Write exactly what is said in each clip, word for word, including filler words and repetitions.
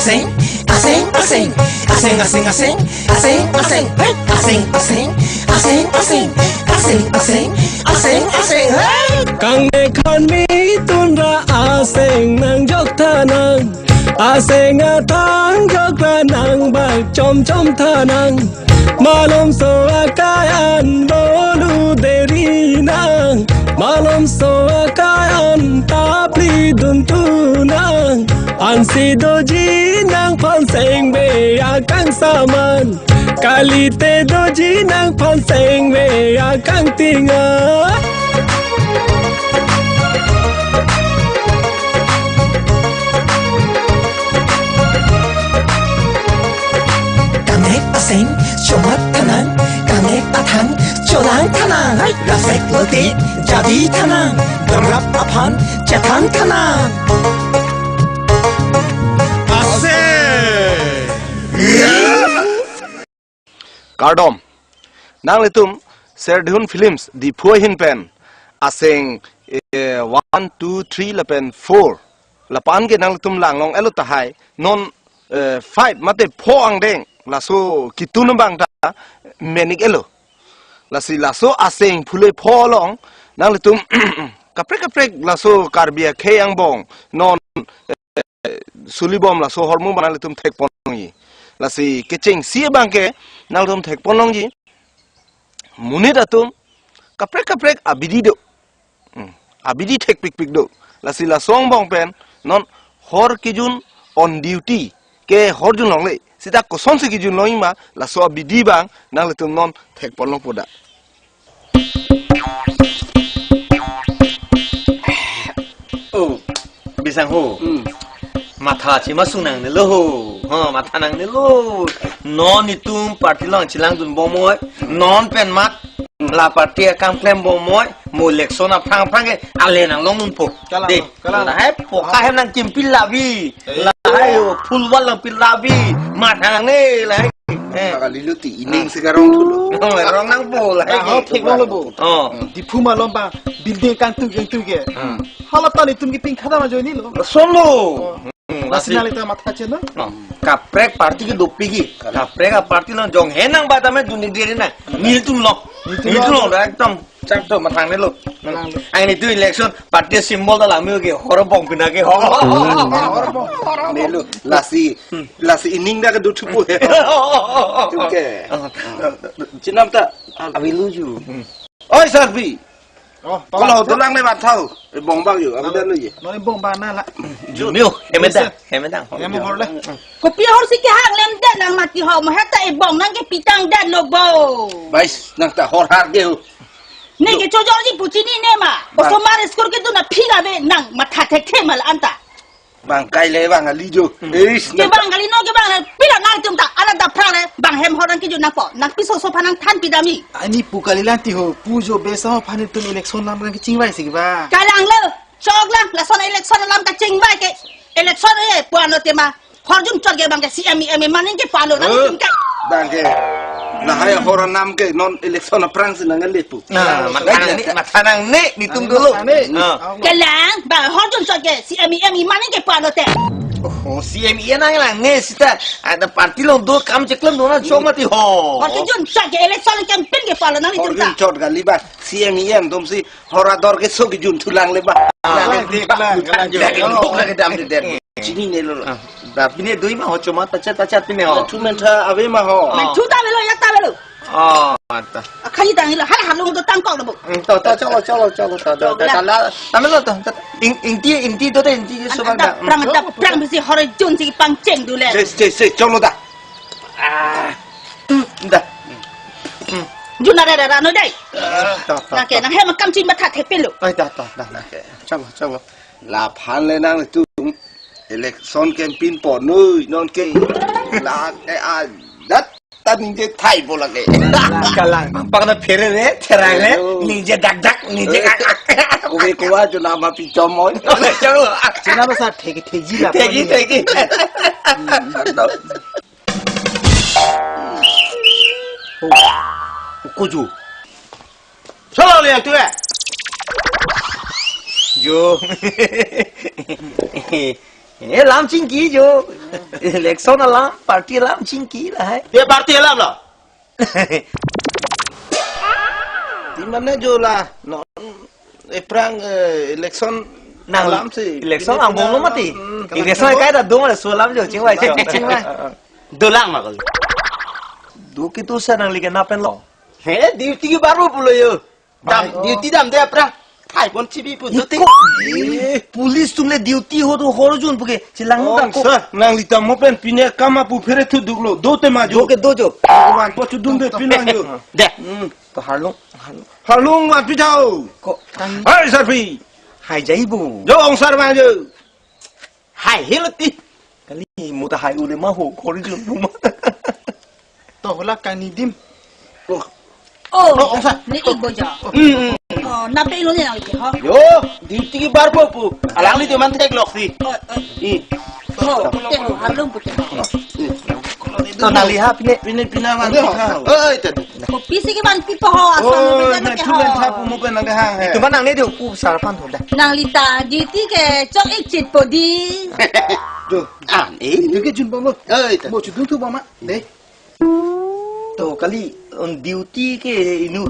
Aseng, aseng, aseng, aseng, aseng, aseng, aseng, aseng, hey, aseng, aseng, aseng, aseng, aseng, aseng, aseng, aseng, hey. Kangme khanmi tunra aseng nangjok tha nang, aseng athang jokra nang bak chom chom tha nang. Malomso akai an bolu deri nang, malomso akai an tapli dun tu nang. Ansi doji nangphan sengbe akang saman, kalite doji nangphan sengbe akang tinga. Kangnek aseng chomat tha nang, kangnek athang cholang tha nang, lasek lote jadi tha nang, damrap aphan chethan tha nang. Aseng. Kardom. Nanglitum Serdihun Films Diphu ahin pen aseng, eh, one, two, three lapen four lapu-an ke nanglitum langlong-elo tahai, non, eh, five mate four angdeng laso kitun abang ta menik-elo. Lasi laso aseng phule pho along nanglitum kaprek kaprek laso Karbi akhei angbong non, eh, sulibom laso hormu abang nanglitum thekpon longji. Lasi kechengsi abang ke nanglitum thekpon longji. Monit atum kaprek kaprek abidi do. Hmm. Abidi thekpikpik do. Lasi laso angbong pen non hor kejun on duty ke horjun longle. Seta kosonsi kejun longji ma laso abidi abang nanglitum non thekpon longpo da. Oh, Bisang ho. Hmm. Matha chemasung nangnelo ho. Ha, matha nangnelo. Non itum party along chelangdun bomnoi. Non pen mat. Hmm. La party akam klem bomnoi. Mo election aphrang aphrang ke ale nanglongdunpo. Kalang, dei, kalang. Lahai poka hem nangkimpi labi. Eh. Lahai phulwal nangpi labi. Matha nangne lahai. Eh. Kali lo ti ining sekarang dulu. Oh, rong nangpo lahai. Nah, oh, thik lo bo. Oh. Diphu malom abang building kangtung kangtung ke. Hmm. Hala ta itum ke ping khada ma joini lo. Solo. Oh. Hmm, lasi nang lita matha chen na? Oh. Kaprek party ke dopik ke. Kaprek a party lo jong henang ba tame duni diri na. Nelitum lo. Nelitum lo. Nelitum lo, ekdom. Chak to matha nangnelo. Matha nangnelo. Ang nelitum election party symbol ta langme ke hor bong pina ke ho. Hor bong. Nelo lasi, lasi ining ta kedo thupo he. Tuke. Chenam ta avi luju. Oi Sarpi. Oh, kalau dolang le bathau. Eh, bong bang yo, ang dan lo ye. Non bong bang na la. Junio, hemedang, hemedang. Hem hor le. Kopi hor si kehang lem den nang mati ho, mo heta e bong nangkepi tang den lo bo. Bais, nang ta hor har ke ho. Ne ke chojor ji puchini ne ma. Bang. Osomar school ke tu na phi la be nang matha thekthe ma la anta. Bang kai le bang ali jo. Hmm. Eish, ke nang bang ali no ke bang le pila nangtum ta ala ta phrang le bang hem hor nangkejun nangpo. Nangpi soso aphan nangthan pi dami. Ani pu kali lang ti ho, pu jo besa ho aphan itum election alam nangkechingvai si ke ba. Kalang le. Chok lang, lason election alam kachingvai ke. Election e, pu ano tema. Horjun chot ke bang ke C M E M E maning ke pu ano nang Eh, tingkai. Bang ke. Lahai hor anam ke non election aphrang si nang le pu. Nah, matha nangne, matha nangne, nelitum dulu. Matha nangne. Ah. Kalang, bang horjun chot ke C M E M E maning ke pu ano te. Oh, C M E nang nangne seta. Ada party along do kam cheklem do na chok mati ho. Horjun chot ke election campaign ke pu ano nanglitum ta. Horjun chot kali ba. C M E M atum si hor ador ke so kejun thulang le ba. Ah, kalang, kalang, kalang. Lagi duk lagi dam di den. Chinine lo. Ah, tapi ne dui ma ho choma ta chat ta chat pine ho. Thu men tha ave ma ho. Men thu ta avelo, ya ta avelo. Oh, mata. Akhai tang ilo, hala halung to tangkok lo bo. Hmm, to, to, chalo, chalo, chalo, to, to, to, to, la, ta melo to, to. Ing, ingti, ingti to, to, ingti, so ba da. Prang, da, prang, bisi horjun si pangcheng dule. Che, che, che, chalo da. Ah. Hmm, da. Hmm. Jun na ra ra ra no dei. Ah, to, to, Nang ke to. Nang hem kam chin matha thepin lo. Ai, to, to, to, to. Chalo, chalo. Laphan le nangtum election campaign ponnoi non ke la ke adat ta ningje thai bola ke. Kalang. Bang na phere le, therang le, Hello. Ningje dak dak, ningje Eh, ak ak. Kowe kowa jo nama pichom moi. Chalo. Chena basa thegi thegi la. Thegi, thegi. Kuju. Chalo le tu eh. Jo. Eh, alam chingki jo. Election alam, party alam chingki lahai. Ye party alam lo. Di mana jo la, non, eh, prang, eh, election Nang alam si. Election Pini angbong lo pina mati. Hmm, Election kalang kai ta dong ada sulam jo, chingvai jo. Chingvai. Dolang ma kali. Do kitu sa nangli ke napen lo. He, duty ke baru pulo yo. Dam, Bai. Duty damde apra. Thai pon chibi pu Ito. Duty. Eh, police atum le duty ho do hor jun puke. Chilang Oh, ta ko. Sir, nangli ta mo pen pine kama pu phere thu duklo. Do te ma jo. Do ke do jo. Wan po chu dun de pinang jo. De. Hmm. To harlung, harlung. Harlung wan pi thau. Ko, kan. Hai, sir pi. Hai jai bu. Jo, ong sir ma jo. Hai, hilo ti. Kali mo ta hai ule ma ho, hor jun ma. To hola kani dim. Oh. Oh, Oh, ongsa. Ni ik boja. Hmm, hmm. Oh, nape lo ni nang ke ho. Yo, duty ke bar po pu. Alangli tu man thek lok si. Oh, oh. Hmm. Ho, te ho, harlung pute ho. Hmm. To nangli ha pine. Pine pina man. Oi, te. Kopi si ke man pipo ho, asal Oh, na tu ho. Len thapu mo pen nang ke hang he. Itu man nang ne de ku sar pan tho da. Nangli ta duty ke chok ik chit po di. Jo. Ah, eh. Itu ke jun bom lo. Oi, te. Mo chu dun thu bom ma. De. To kali on duty ke inu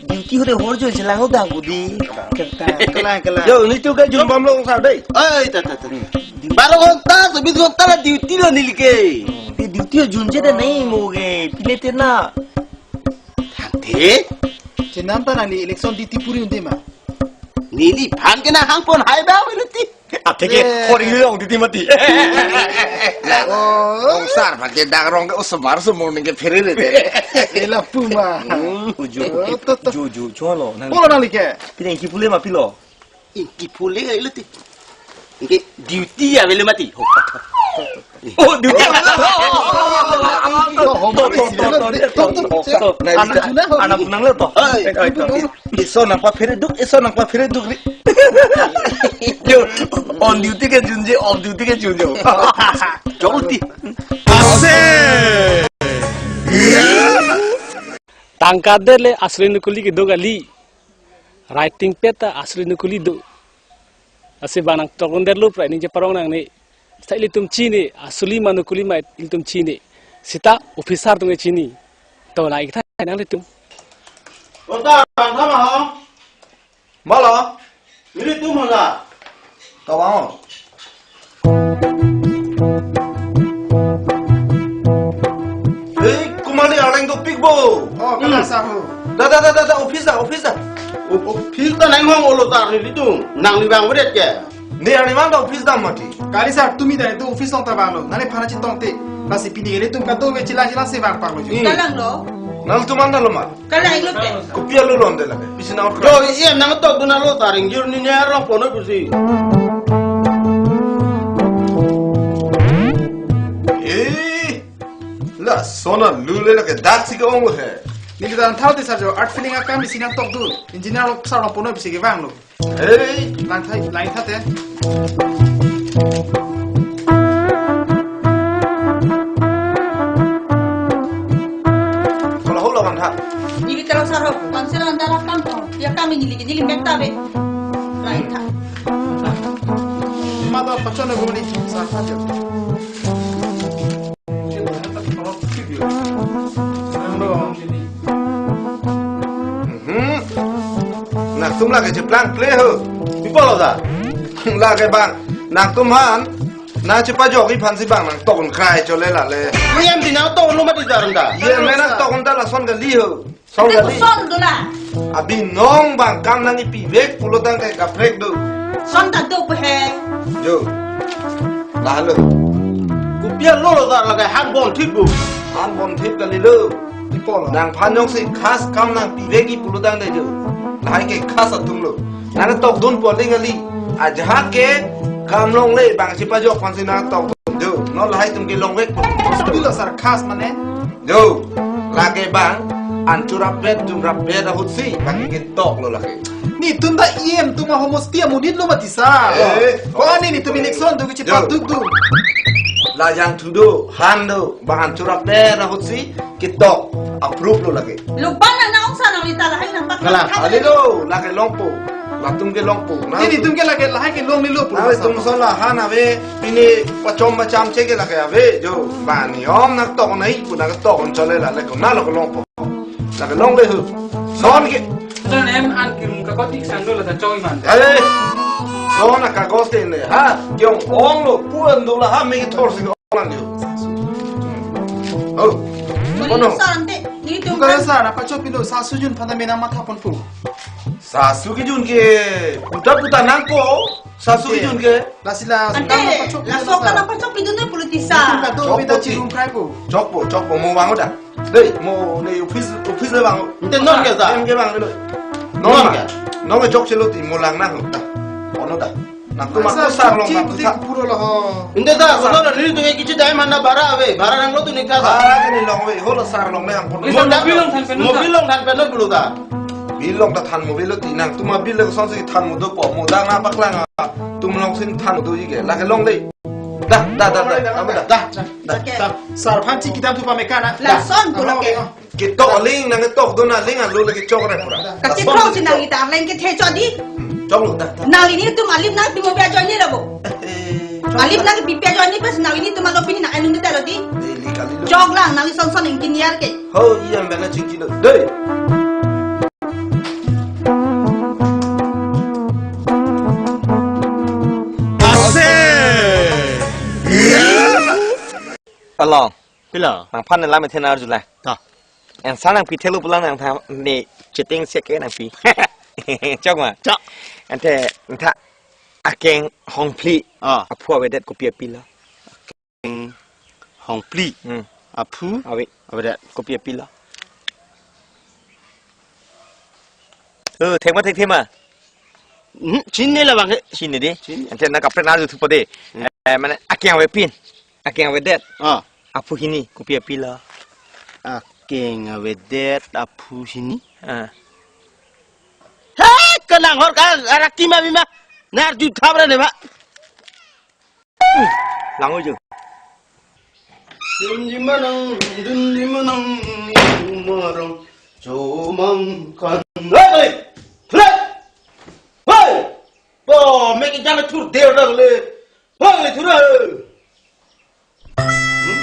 duty ho de hor jo chelang ho dang budi. Kerta. Kelang, kelang. Yo, ni tu ke jun bom lo sa dei. Oi, ta, ta, ta. Baro ghonta, sabis ghonta la duty lo neli ke. Te duty ho jun je de nahi mo ke. Pine te na. Thangte. Chenam ta nangli election duty puri unde ma. Neli phan ke na hang pon hai ba welu ti. Ake ke Eh. Hor ilong titi mati. La, Oh. Ong sar pake dak rong ke osomar somor ning ke phere le de. Ela puma. Hmm, uju. Oh, to, to. Ju, ju, cholo. Nang Polo nangli ke. Pine ingki pule ma pilo. Ingki pule ka ilo ti. Ingki duty ya wele mati. Oh, duty. To, ho, To, to, to, to, to, to, to, to, to. Anak, anak punang lo to. Oi. Eh, oi, to. Iso nang pa phere duk, iso nang pa phere duk ri. Jo, on duty ke junje, off duty ke junjo. Jolti. Ase. Tangka det le asli nukuli kedo kali. Writing pet ta asli nukuli do. Lasi bang nangtok un det lo prai ningje parong nangne. Seta ilitum chini, asli ma nukuli ma ilitum chini. Seta officer atum ke chini. To na ik tha nanglitum. Kota, bang tha ma ho? Malo? Nelitum ho la. Kawang ho. Ei, kumali arleng dopik bo. Oh, kena Hmm. sahu. Da, da, da, da, da, office da, office da. O-, office ta nang hong olo ta nelitum. Nangli bang bedet ke. Ne arni mang da office da mati. Kali sir, tumi da itu office long ta bang lo. Nani phana chetong te. Lasi pini ilitum kado ve chila chila se bang pang lo ju. Hmm. Kalang lo. Nangtum anda lo ma. Kalang lo te. Kopi alo lo ande lake. Pisi na Jo, iya nang tok duna lo ta ring jur ni ner lo pono pusi. Eh, la sona lule lake dak si ke ong lo he. Neli dan thal te sir jo, art feeling akam isi nangtok dun. Engineer lo sar lo pono pusi ke bang lo. Hey, lang thai, lang thai te. Kalau hula lang thai. Neli kalau sar ho, bang sar anda lakam to. Ya kami neli, neli mek ta be. Lang thai. Mata pachon na guni, sar thai. Mhm. Nangtum lake cheplang ple ho. Pi pulo ta? Lake bang. Nangtum han. Nang chepajok-i aphan si bang nangtok un krai chole lale. Yen di nangtok un lo mati daram ta. Yen me nangtok un ta lason kali ho. Son Ate kali. Son do la. Abi nong bang kam nangkipi vek pulo tangte kaprek do. Son ta do pe he. Jo. Lahelo. Kopi alo lo ta lake han bon thip bu. Han bon thip kali lo. Pi pulo. Nangphan jongsi khas kam nangpi vek-i pulo tangte jo. Lahai ke khas atum lo. Nangtok dunpo ling kali. Ajahak ke kam longle bang chepajok aphan si nangtok dun jo. Non lahai atum ke long vek. Pi lo sir khas mane? Jo, lake bang, an churap pet, churap pet ahut si, bang ketok lo lake. Netum ta E M atum ahomosti amonit lo mati sir. Eh. Ko ani netum election do kichi Jo. Patuk do. Lajang thu do, han do, bang an churap pet ahut si, ketok, approve lo lake. Lo bang na naong sa nang lita lahai nang pat. Kalang. Kali lo, lake longpo. Latum ke longpo na. Nelitum ke lake lahai ke longlelo pu. Nang latum lason la han ave, pine pachom pacham che ke lake ave, jo. Ba ni om nangtok nai pu nangtok chole la le ko na lo ko longpo. Lake longle hu. Son ke. Son em an kim ka kotik sang do la ta choi man. Are. Son a kagos te ne ha. Kyong ong lo pu an do la ha me ke thor si ong lang yo. Oh. Kono. Sante, nelitum Bukan kan sa na pachopilo, sa sujun pada menang matha pon pu. Sasu kejun ke puta puta nangpo. Sasu kejun ke. Lasi la Ante, sundang na pachopilo laso sa. Ka na pachopilo na politisa. Nelitum kado Chokpo beda ti. Chirum krai pu. Chokpo, chokpo mo vang udah. Dei, mo ne office, office le vang. Ante non ke sa? Em ke vang dei. Non Non ma. Ke? Non ke chok chelo ti mo lang nang ta. Ono ta. Nangtum aku Asa sar long chip nangtum tik sa. Puro lo ho. Ante ta, sa. Kono na nelitum ke kichi dai mana bara ave. Bara nanglo tu nika sa. Bara ke ne long ave. Holo sar long me ang pon. Mo Bisa ta mobil long than pen mo ta. Mobil long than pen lo bulu ta. Bill long ta than mo bill lo ti nangtum abill lo son si than mo dopo mo dang na paklang a. Tum long sin than mo do ike. Lake longle. Da, da, da, da. Amo da. Da, da, Oke. Da. Sar phan chi kitam tu pamekana. Lason Da. Amo, lake. Amo. Ketok aling nangtok do na aling alo lake chok re pura. Kati Lason prong si ketok. Nang ita arleng kethe cho di. Hmm, chok lo da. Nang nelitum alim nangpi mo pi ajoine lo bo. Eh, chok Alim lo. Nangpi pi ajoine pas nang nelitum alo pini nang anung ta lo di. Dei, li kali lo. Chok lang nang son son engineer ke. Ho, iya mbak na chingki lo. Dei. Ase. Along. Pilo. Nangphan ne lam ethe nar julang. Ta. Answer nangpi thelo pulang nangtha ne cheting se ke nangpi. Chok ma. Chok. Ante ntha akeng hongphli. Ah. Aphu avedet kopi apilo. Akeng hongphli. Hmm. Aphu. Ave. Avedet kopi apilo. Oh, thek ma thek thema. Hmm, chinine la bang he. Chinine di. Chinine. Ante na kaprek nar juthu pade. Hmm. Eh, mane akeng avepin. Akeng avedet. Ah. Aphu hini, kopi apilo. Akeng avedet, aphu hini. Ah. He, kenang hor ka, araki ma bima. Nar jutha bra ne ba. Uh, lang uju. Dun di manang, dun di manang, di manang, chomang kan. Hei, hei, hei. Hei. Bo, me ke jana thur der dak le. Hei, thur. Hmm?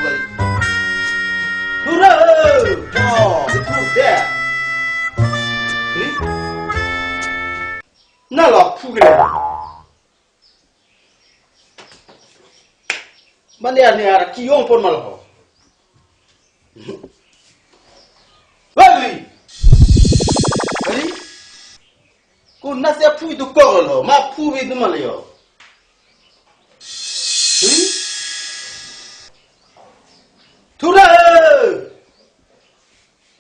Hei. Thur. Bo, thur der. Hmm? Na lo phu ke. Mane arni ara kiyong pon mal ho. Wali. Wali. Ko nasi aphu itu kok lo, ma aphu itu mal yo. Hmm? Thura.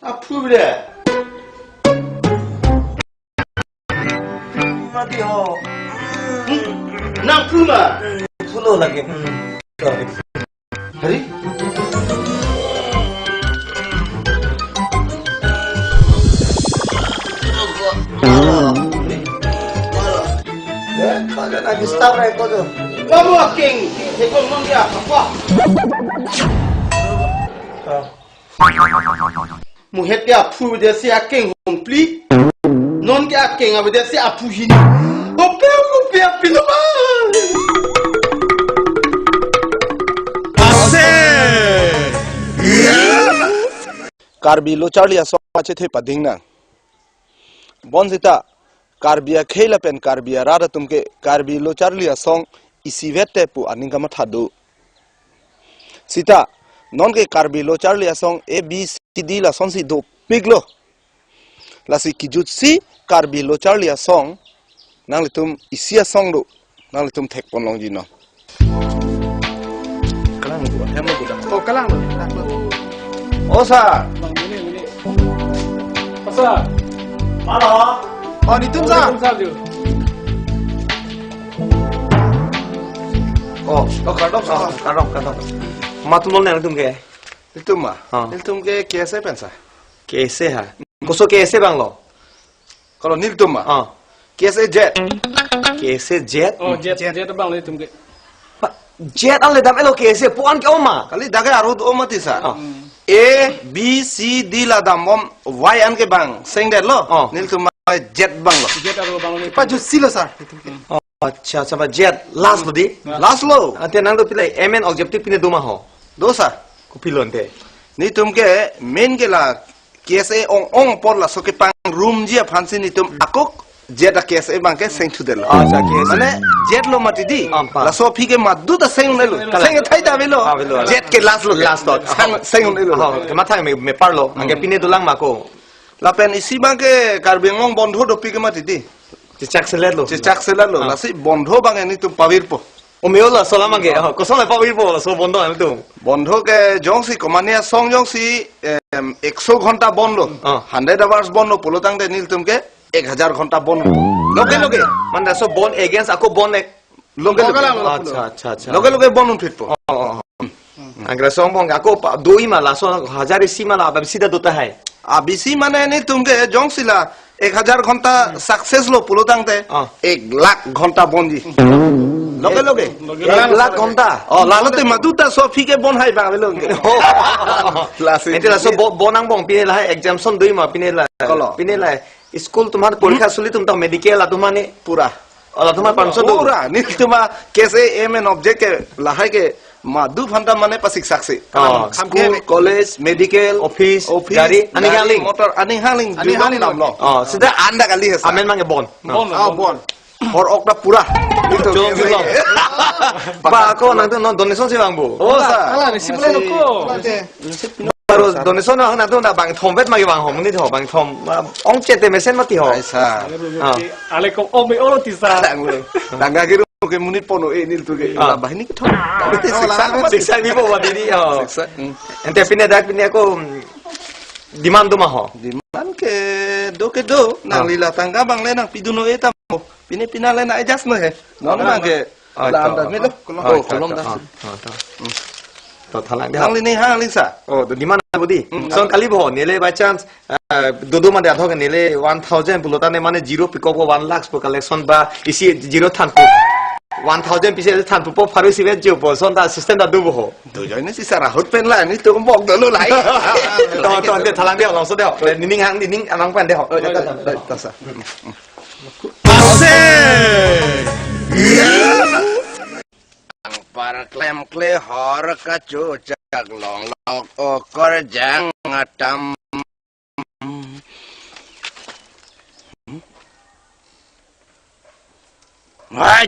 Aphu bre. Mati ho. Nang phu ma? Phu lo lagi. Sorry. Hari? Ya, kau jangan disturb ya, kau tu. Kamu aking, saya kau mau dia apa? Ah. Muhet ke aphu avedet si akeng hongphli. Non ke akeng avedet si aphu hini. Ope ope apilo ba. Ase. Karbi Lo Charli Asong achethe pading nang. Bonsita, Karbi akhei lapen Karbi arat atum ke Karbi Lo Charli Asong isivet te pu aning kamatha do. Sita, non ke Karbi Lo Charli Asong A B C D lasonsi dopik lo. Lasi kijutsi Karbi Lo Charli Asong, nanglitum isi asong do, nanglitum thek pon longji non. Kalang bu, hem bu dah. Oh, kalang lo, kalang lo. Oh, sir. Bang, ini, ini. Pasal. Halo. Oh, nelitum, sir. Nelitum, sir, ju. Oh, oh, kardom, sir. Kardom, kardom. Matum nang nelitum ke? Nelitum ma? Ah. Nelitum ke K S A pen, sir. K S A ha? Koso K S A bang lo? Kalau nelitum ma? Ah. K S A Z. K S A Z? Oh, Z, Z. Z bang lo nelitum ke. Pa, Z an le dam-et lo K S A pu an ke oma. Kali dak ke arut oma ti sir. Ah. A, B, C, D la dam om Y an ke bang. Seng det lo. Ah. Nelitum ma jet abang lo. Jet aro abang lo. Pajutsi lo, sir. Oh, acha, acha, ba jet last lo dei. Last lo. Ante nangtum pila main objective pine do ma ho? Do, sir. Kopilo ante? Netum ke main ke la K S A ong-ong apor laso kepangrumji aphansi netum ako jet a K S A abang ke seng thudetlo. Acha, K S A. Mane jet lo mati dei. Ampa. Laso aphi ke madu ta seng un-elo. Kalang. Seng thai ta avelo. Avelo. Jet ke last lo. Last lo. Seng, seng un-elo. Oh, ke matha me, me parlo. Hmm. Anke pine dolang ma ko? Lapen isi abang ke Karbi Anglong bondho dopik ke mati dei. Chechak selet lo. Chechak selet lo. Ah. Lasi bondho abang netum pavirpo. O me-o laso alam abang ke. Oh, koson le pavirpo laso bondho netum? Bondho ke jongsi komane asong jongsi, em, ekso ghonta bon lo. Ah. Hundred hours bon lo pulo tangte nelitum ke ek hajar ghonta bon lo. Loge loge. Mane laso bond against ako bond ek Loge loge. Loge loge. Acha, acha, acha. Loge loge bon un-etpo. Oh, oh, oh. Anke laso angbong ako pa, do-i ma laso hajar isi ma la, abisi ta do tahai? Abisi mane netum ke jongsi la ek hajar ghonta success lo pulo tangte, ah, ek lakh ghonta bonji. Loge loge. Ek lakh ghonta? Oh, lalo te madu ta laso aphi ke bon hai abang avelo ke. Oh. Lasi. Ante laso bo-, bon angbong pine lahai exemption do-i ma pine la. Kolo. Pine la. School atum aphan porikha suli atum ta medical atum aphan ni. Pura. Ola atum aphan panso do. Pura, netum a K S A aim and object ke lahai ke madu aphan ta mane pasik saksi. Oh, school, college, medical, office, office, gari, ani gari, haling, motor, ani haling, ani haling dam lo. Oh, sida anda kali hai sa. Amen abang ke bon. Bon, ah, bon. Hor ok ta pura. Netum jom, jom. Ba ako nangtum non donation si vangpo. Oh, sa. Ala, receipt le noko. Receipt Baru donation na, na tu na bangthom vet magi bang ho, monit ho, bangthom, ah, ong chete mesen mati ho. Aisa. Ah. Ale ko ome oro tisa. Dang lo. Dang gagi ru ke monit pon-o-e nelitum ke. Ah. Bahini kethom. Siksa, siksa ni po ba didi ho. Siksa. Hmm. Ante pine dak pine ako, mm, demand do ma ho? Demand ke do ke do. Nangli la tangka abang le nangpidun-o-e tamo. Pine pine le nang-adjust lo he. Non abang ke. Oh, la to. Anda me lo. Oh, oh, to, kolom to, da. Oh, oh, to. Hmm. To thalang dei. Nangli ning hang aling sa. Oh, to demand bodi. Hmm. Son kali bo, neli by chance, eh, dodo mane athok neli one thousand pulo tangte mane zero pikokpo, one lakh pu collection ba isi zero thanpo. One thousand pise thanpo po pharo isi vet jopo, son ta system ta do bo ho. Do joi ne si sara hot pen la, netum bok dolo lai. To, to, ante thalang dei, longso dei. Nening hang, nening anang pen dei ho. Oh, to, to, to, to, sa. Ase! Ang par klemkle hor kachochak longlok okorjang atam. Hai!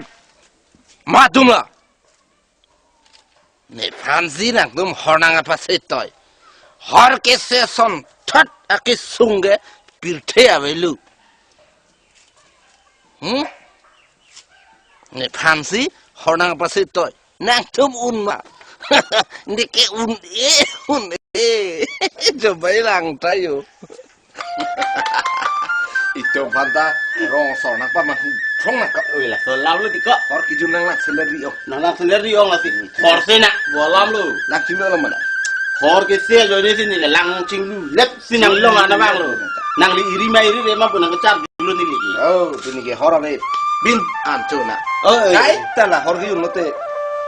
Matum la! Nephansi nangtum hor nangpase toi. Hor kese ason thot akesung ke pirthe avelo. Hmm? Nephansi hor nangpase toi. Nangtum un ma. Neke un-e, un-e. Coba lang tayo. Itum aphan ta rong asor nangpaman hu thong nangkap. Oi, laso alam lo dei ko. Hor kejun nang lang salary ong. Nang lang salary ong lasi. Hor sena, bo alam lo. Nang chinglu lo mana? Hor kese ajoine si neli lang chinglu lep si nang long ana abang lo. Nangli iri ma iri re ma pu nang kechar lo neli ke. Oh, pini ke hor ave. Pin ancho na. Oh, eh. Kaita la hor kejun lote.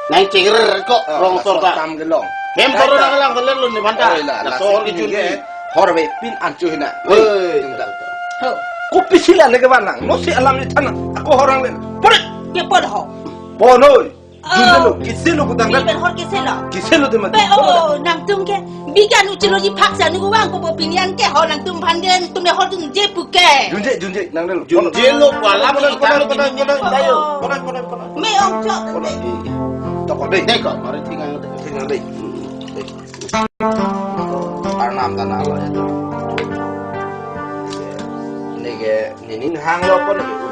Nang chingir ko, oh, rong asor ta. Tam kelong. Hem kaita. Hor nang lang salary lo nephan ta. Oi la, la hor kejun ke. Hor ave pin ancho hina. Oi. Oi, tum ta. Ho. Kopisi la le ke vanang. Nosi alam ni thanang. Ako hor nang le. Pore. Ke pon ho. Pon oi. Oh. Junje lo, kese lo putang kan? Pini pen hor kese lo. Kese lo teman. Pe, oh, nangtum ke. Bigan ucilo ji phak sa nunggu vangpo bo pini an ke hor nangtum aphan ke, tum le hor dunje pu ke. Junje, junje, nang le lo. Junje lo, pon, pon, pon, pon, pon, pon, pon, pon, pon, pon. Me ong chok. Pon, i, i. Toko dei. Dei ko, mari thingang dei. Thingang dei. Arnam ta nang lo ya. Neke, nening hang lo pon neke.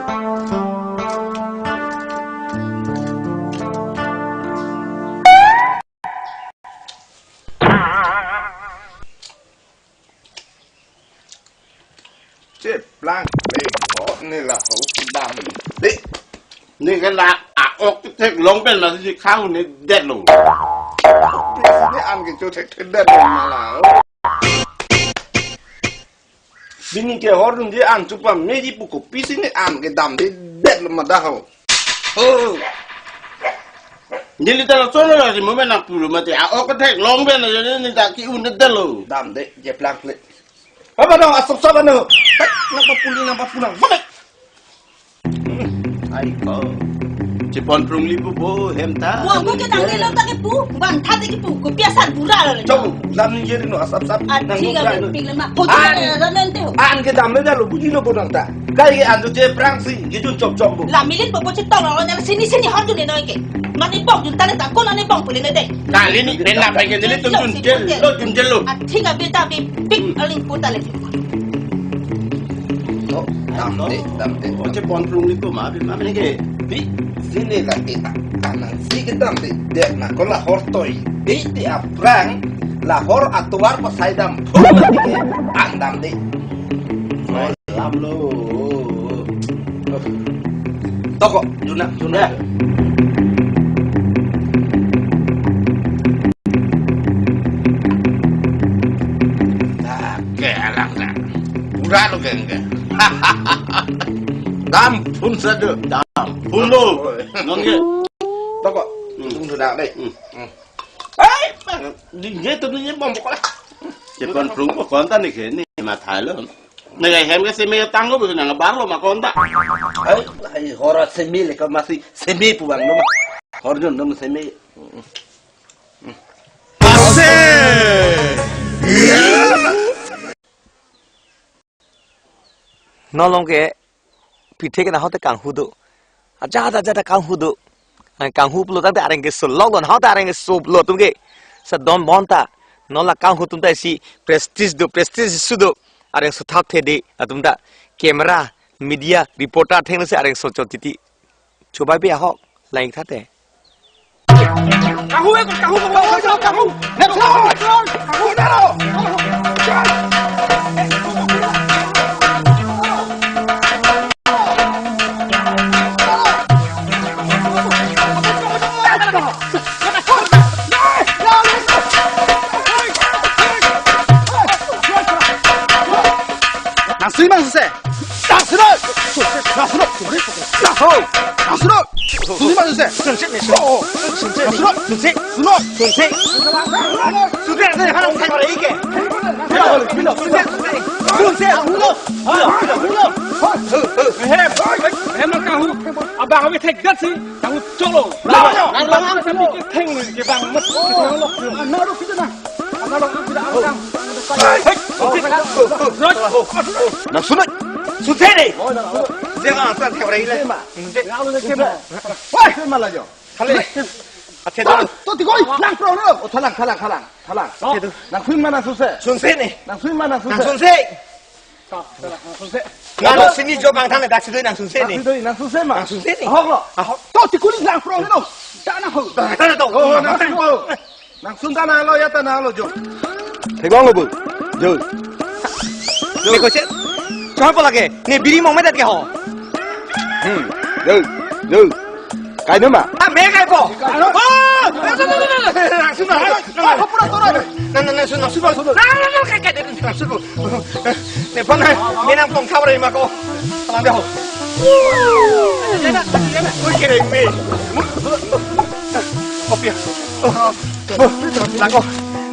Cheplang le ko ne la ho dam. Dei. Ne ke la a-ok theklong pen la si khang ne detlo. Ne an ke cho thekthedet lo ma la. Pini ke hor dunji an chupa meji pu kopisi ne an ke damdedet lo ma da ho. Oh. Neli ta lason lo lasi mo me nang pulo mati. A-ok theklong pen la ne ta ke-un detlo. Damde, cheplang le. Apa dong, asap-sap ano? Hei, nangpapuling, nangpapulang. Balik. Ai ko. Chepon prungli pu bo hem ta. Bo, bo ke tangli lo ta kepu. Bang tha te kepu. Kopi asar pura lo le. Chau, lam ni jeri no, asap-sap. Ah, nang thik lo a, pik le ma. Ho, an, thik lo, lam ente ho. An kedam le lo, buji lo bo nang ta. Kai ke an tu je prang si, ke jun chop chop bo. Lam milit po bo chetong lo, nyala sini sini hor jun le noi ke. Mane bong jun ta le ta, ko mane bong pule ne de. Kali ni, benda pai ke neli tum jun jel lo, jun jel lo. Ah, thik a, beta bi, pik aling puta le. Oh, damde, damde. Oh, chepon prungli ko ma, bi ma mene ke. Bi, sini lagi, ah, ah, nang si ke damde. Dek na ko la hor toi. Bi, di aprang, la hor atuar pasai dam. Phung lagi ke, ang damde. Lam lo. Toko, juna, juna. Ke alang na. Pura lo ke ke. Dam phun sadu. Dam phun lo. Non ke. Toko, hmm, tung sudah deh. Hmm. Hmm. Ai, di je tu ni bom pokok lah. Chepon prung pokok ta ni ke ni matha lo. Nega hem ke seme tanggo bu nang bar lo ma konta. Ai, ai, hora seme le ka masi seme pu bang no ma. Hor jun no seme. Ase. Nolong ke pithe ke na hote kanghu do. Ajat ajat kanghu do. Ai, kanghu pulo tangte areng ke solok lo, na hote areng ke sop lo atum ke. Sa don bon ta. Non la kanghu atum ta isi prestige do, prestige issue do. Areng so thap the de atum ta. Camera, media, reporter theng si areng so chot titi. Chubai pe ahok, lain tha te. Kanghu, eh, kanghu, kanghu, kanghu, kanghu. Let's go, let's go. Kanghu, daro. Nang sui ma suse. Nang sui. Nang sui. Nang sui. Nang sui. Sui ma suse. Sui. Sui. Sui. Sui. Sui. Sui. Sui. Sui. Sui. Sui. Sui. Sui. Hem, hem, hem, kanghu. Abang kami thek dat si. Kanghu cholo. Nang, nang, nang, nang, nang, theng ni ke bang mat. Nang lo kita na. Nang lo kita na. Hei, nang sui. Suse ni. Jangan asal thek rai le. Wah, mana jo? Khale. Ache do. To tikoi, lang pro lo. O thalang, thalang, thalang, thalang. Ache do. Nang sui ma nang suse. Suse ni. Nang sui ma nang suse. Nang suse. Nang suse. Nang sini jo bang thang dak sui nang suse ni. Nang sui, nang suse ma. Nang suse ni. Ahok lo. Ahok. To tikuli lang pro lo. Dana ho. Dana to. Oh, nang sui ho. Nang sun ta nang lo, ya ta nang lo jo. Theklong lo bu. Jo. Jo ko che. Chon po lake. Ne biri mong medat ke ho. Hmm. Jo. Jo. Kai nama? Ah, me kai po. Oh! Nang sun na. Nang sun na. Nang sun na. Nang sun na. Ne pon na. Me nang pon khabar ma ko. Salam dia ho. Ui, kere me. Kopi. Lang ko,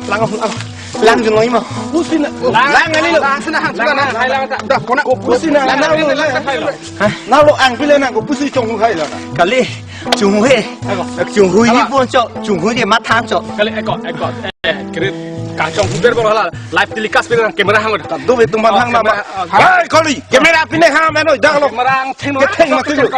lang ko, lang ko. Lang jun lo imo. Pusi na. Lang, lang, lang, lang. Lang sana, lang sana, lang, lang, lang. Dah, kona. Pusi na, lang, lang, lang. Hah? Nang lo ang pile nang ko pusi chonghu hai la. Kali, chonghu he. Ako. Chonghu ini pon chok, chonghu ke matha chok. Kali, eko, eko. Eh, kiri, kang chonghu ber bor hala. Live telecast ber nang camera hang. Tadu be tum ban hang nama. Hai, kali, camera pine hang meno, dah lo. Camera hang theng lo. Ke theng mati lo.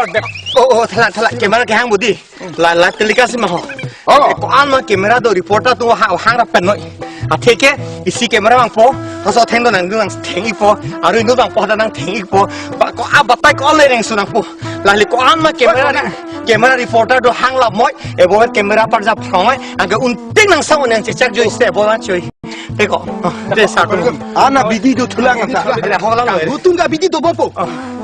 Oh, oh, thala, thala, camera ke hang budi. La, la, telecast ma ho. Oh. Ko-an ma camera do reporter do ha, hang ra pen noi. Athe ke isi camera bang po, haso theng do nang do nang theng ik po, aru inut bang po da nang theng ik po. Ba ko a batai ko le reng su nang po. Lali ko-an ma camera na, camera reporter do hang lap moi, ebo camera par jap phrong moi, angke unting nang sang nang chechak joi se bo la choi. Teko, te sa tu. Ana bidi do thulang anta. Ala holang lo. Gutun ka bidi do bopo.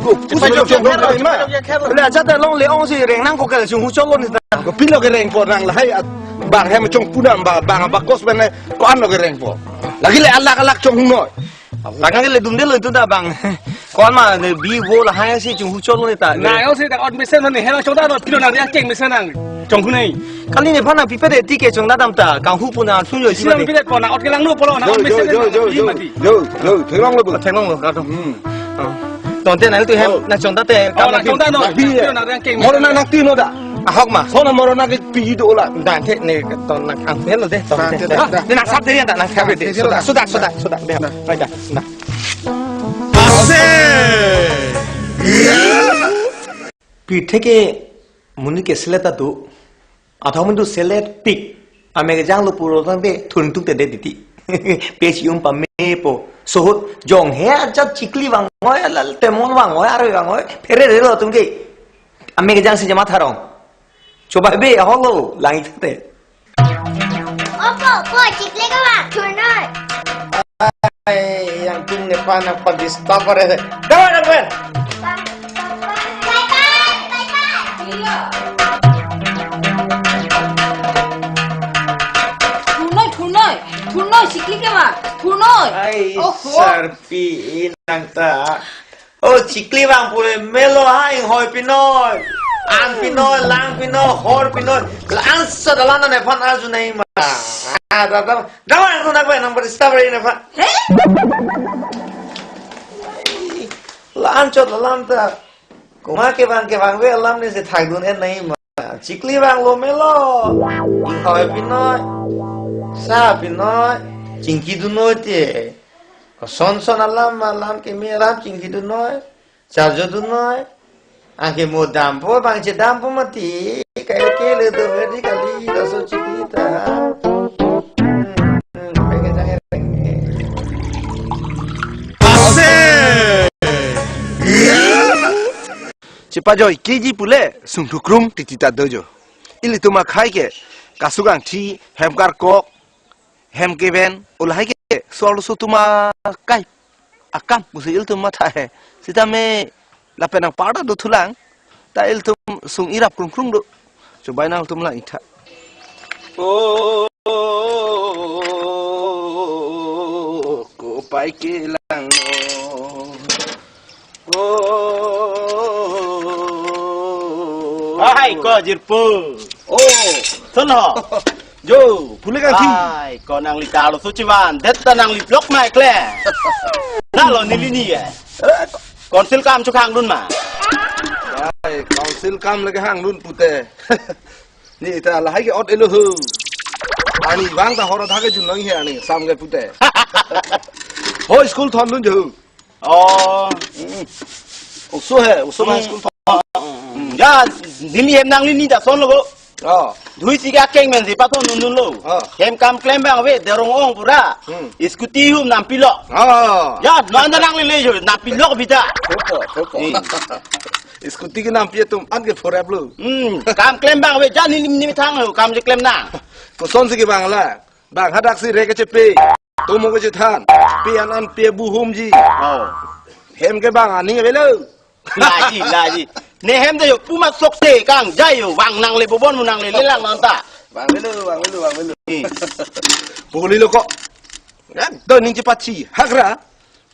Go, pusi chong chong ma. Ala jata long le ong si reng nang ko kal chunghu cholo ni ta. Kopilo ke reng po nang lahai at bang hem chong punam ba bang bakos bene ko-an lo ke reng po. Lagi le alak alak chonghu noi. Lagi le dum de lo itu ta bang. Ko-an ma ne bi wo lahai si chunghu cholo ni ta. Na yo si ta on mesen ni hela chota no pilo na ya cheng mesen nang. Chonghu nei. Kali nephan nangpipe de ti ke chongdam ta, kanghu pu nangsun jo. Silang pide po, nang ot kelangno pulo, nang ot mesen jo, jo, jo, jo, mati. Jo, jo, theklonglo bo. Theklonglo, kadong. Hmm. Oh. Tangte nangtum hem, oh, nangchongdam te, oh, kam nangtum nangchongdam no. Nangpi, nangtum nang rengkeng. Moro nang nangtum no da. Ahok ma. Sona moro nang ke pi do la. Tangte ne ton nang ang helo de, tangte. Tangte, tangte. Ne nang sap de ya, nang sap de. Tangte, suda, tangte. Suda, suda, suda. De. Tangte. Ase. Pirthe ke monit ke selet ta do. Athom tu selet pik. Amek janglo puro tangte thun tuk te de titi. Pesi um pame po. Sohot jong he ajat chikli vangoi, lal temon vangoi, aroi vangoi. Phere relo atum ke. Amek jang si jama tharong. Chobai be holo lang ik te. Opo, po, chikli kevang, thurnoi. Ai, nangtum nephan nangpa disturb kore. Dawa, dawa. Bye, bye, bye, bye. Thurnoi, thurnoi, thurnoi, chikli kevang, thurnoi. Ai, oho. Sarpi nang ta. O chikli vang pule melo ha, inghoi pinoi. Ang pinoi, lang pinoi, hor pinoi. Lang sa dalan nephan arju nai ma. Ah, da, da, da, nang nang nang nang nang disturb ri nephan. He? Lang chot lang ta. Kuma kevang kevang ave alam ne si thakdun en nai ma. Chikli vanglo melo. Inghoi pinoi. Sa pinoi. Chingki dunnoi te. Koson son alam, alam keme alam chingki dunnoi, charjo dunnoi. Anke mo dampo, bang chedampo mati, kaike le do vedi kali, laso chikli ta. Hmm, hmm, hmm, kaike jang ereng. Ase! Chepajoi keji pule, sungthu krum titi ta dojo. Ilitum akhei ke, kasuk angthi, hem karkok, hem keven, ulahai ke, so-arloso atum akai, akam, pusi ilitum matha he. Sitame lapen nang parda do thulang, ta ilitum sung irap krung krung do. Chobai nangtum lang itha. O, kopai kelang. O. Hai, ko jirpo. O, son ho. Jo, phule kangthi. Hai, ko nangli ta arloso chevan, det ta nangli blok mai kle. Nalo neli ni ya. Eh, ko- Council kam chehangdun ma. Hai, council kam lagi hangdun pute. Ni ta lahai ke ot elo ho. Ani vang ta horo thake junlong he ani, sam ke pute. Ho school thondun jo. Oh. Hmm. Oso he, oso ma, hmm, school thon. Hmm. Ya, neli hem nanglini ta son lo bo. Oh. Dui si akeng men si pathondun lo. Oh. Hem kam klem abang ave, derong ong pura. Hmm. Scooty hum nampilo. Oh. Ya, non ta nanglele jo, nampilo bida. Sopo, sopo. Hmm. Scooty ke nampi atum an ke phorep lo. Hmm. Kam klem abang ave, ja neli neli thang lo, kam si klem nang. Koson si kevang la. Bang hadak si re kechepe, tomo kechethan, pe an an pe buhumji. Oh. Hem ke bang ani avelo. Laji, laji. Ne hem de jo puma sok se kang, jai jo, vang nangle bobon mu nangle lelang non ta. Vangvelo, vangvelo, vangvelo. Hmm. Puli lo ko. Kan, do ning chepachi, hakra.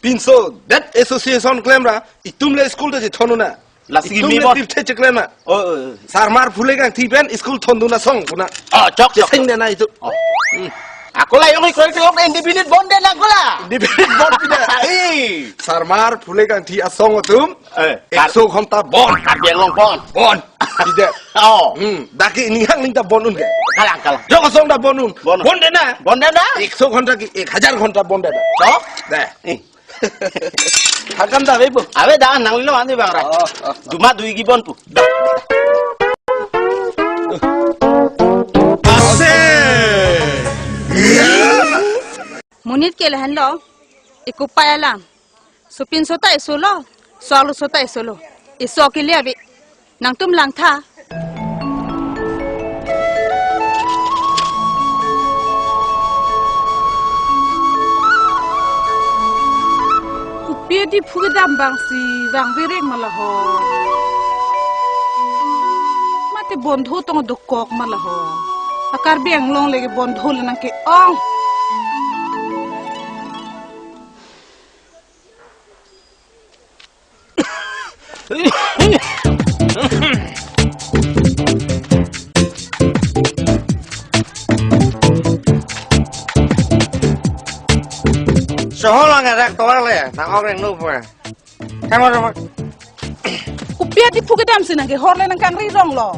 Pinso, that association klem ra, itum le school ta chethondun na. Lasi itum kimi le bon. Pirthe cheklem na. Oh, oh, oh. Sarmar phule kangthi pen school thondun asong puna. Oh, chok, chok, cheseng chok. De na itum. Oh. Hmm. Ako la jong ikroi kroi independent bon de na ako la. Independent bon pide. Ai. Sarmar phule kangthi asong atum. Eh, ekso ghonta bon. Karbi Anglong bon. Bon. Pide. Oh. Hmm. Dak ke ning hang ning ta bon un ke. Kalang, kalang. Jong asong ta bon un. Bon un. Bon de na. Bon de na. Ekso ghonta ke ek hajar ghonta bon de na. Chok. De. Eh. Hakam ta ave po. Ave da nanglilo andi bang ra. Oh, oh. Duma dui gi bon pu. Ase. Monit ke lahenlo. Ikopai alam. Sopinso ta isolo. So-arloso ta isolo. Iso kele ave. Nangtum langtha. Kopi Diphu kedam abang si vangverek ma la ho. Mate bondho tong dokok ma la ho. A Karbi Anglong le ke bondho le nang ke-ong. Tohol lang rak tohol le, nang ok reng nu pua. Kamu rumah. Kopi a Diphu kedam si nang ke hor le nang kangri rong lo.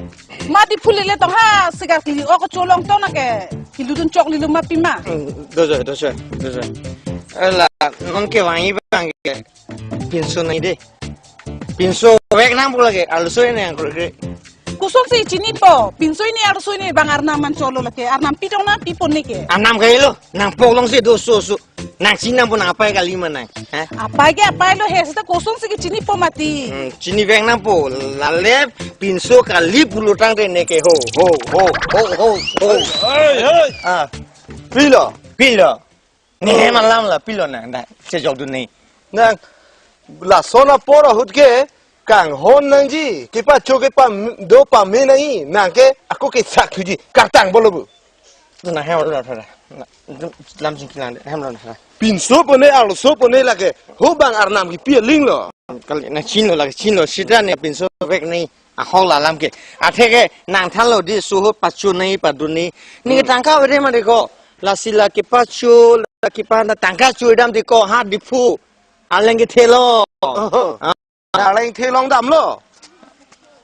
Ma Diphu le le tong ha segar kili ok cholong tong nang ke. Kilu dun chok lilu ma pima. Dojo, dojo, dojo. Ela, nang ke wangi bang ke. Pinso nai de. Pinso vek nang pula ke, arloso ne ang ke. Koson si chinipo, pinso ne arloso ne bang arnam man cholo lake, arnam pitong na pipon ne ke. Arnam kailo, nang poklong si do so so. Nang chinam pun apai kali manang. Ha? Apai ke apai lo he, seta koson si ke chinipo mati. Hmm, chini vek nang po, lale pinso kali pulotangte ne ke ho, ho, ho, ho, ho, ho. Hei, hei. Ah. Pilo, pilo. Ne hem alam la pilo nang, da, sejok dun ne. Nang, lason apor ahut ke, kanghon nangji, kepacho kepa do pame nangji, nang ke, ako ke sak thuji, kartang bolo bu. Dun na hem lo thara. Lam sing kilang de, hem lo thara. Pinso pone, arloso pone lake, ho bang arnam kipi aling lo. Kali na chinlo lake, chinlo, sita ne pinso vek ne. Ahok la alam ke. Athe ke nang thanlo di suhut pachu nai padun ni. Ni ke tangka vede ma de ko. Lasi la kepachu, la kepa na tangka chu dam di ko ha Diphu. Aleng kethe lo. Oho. Ah. Aleng the long damlo.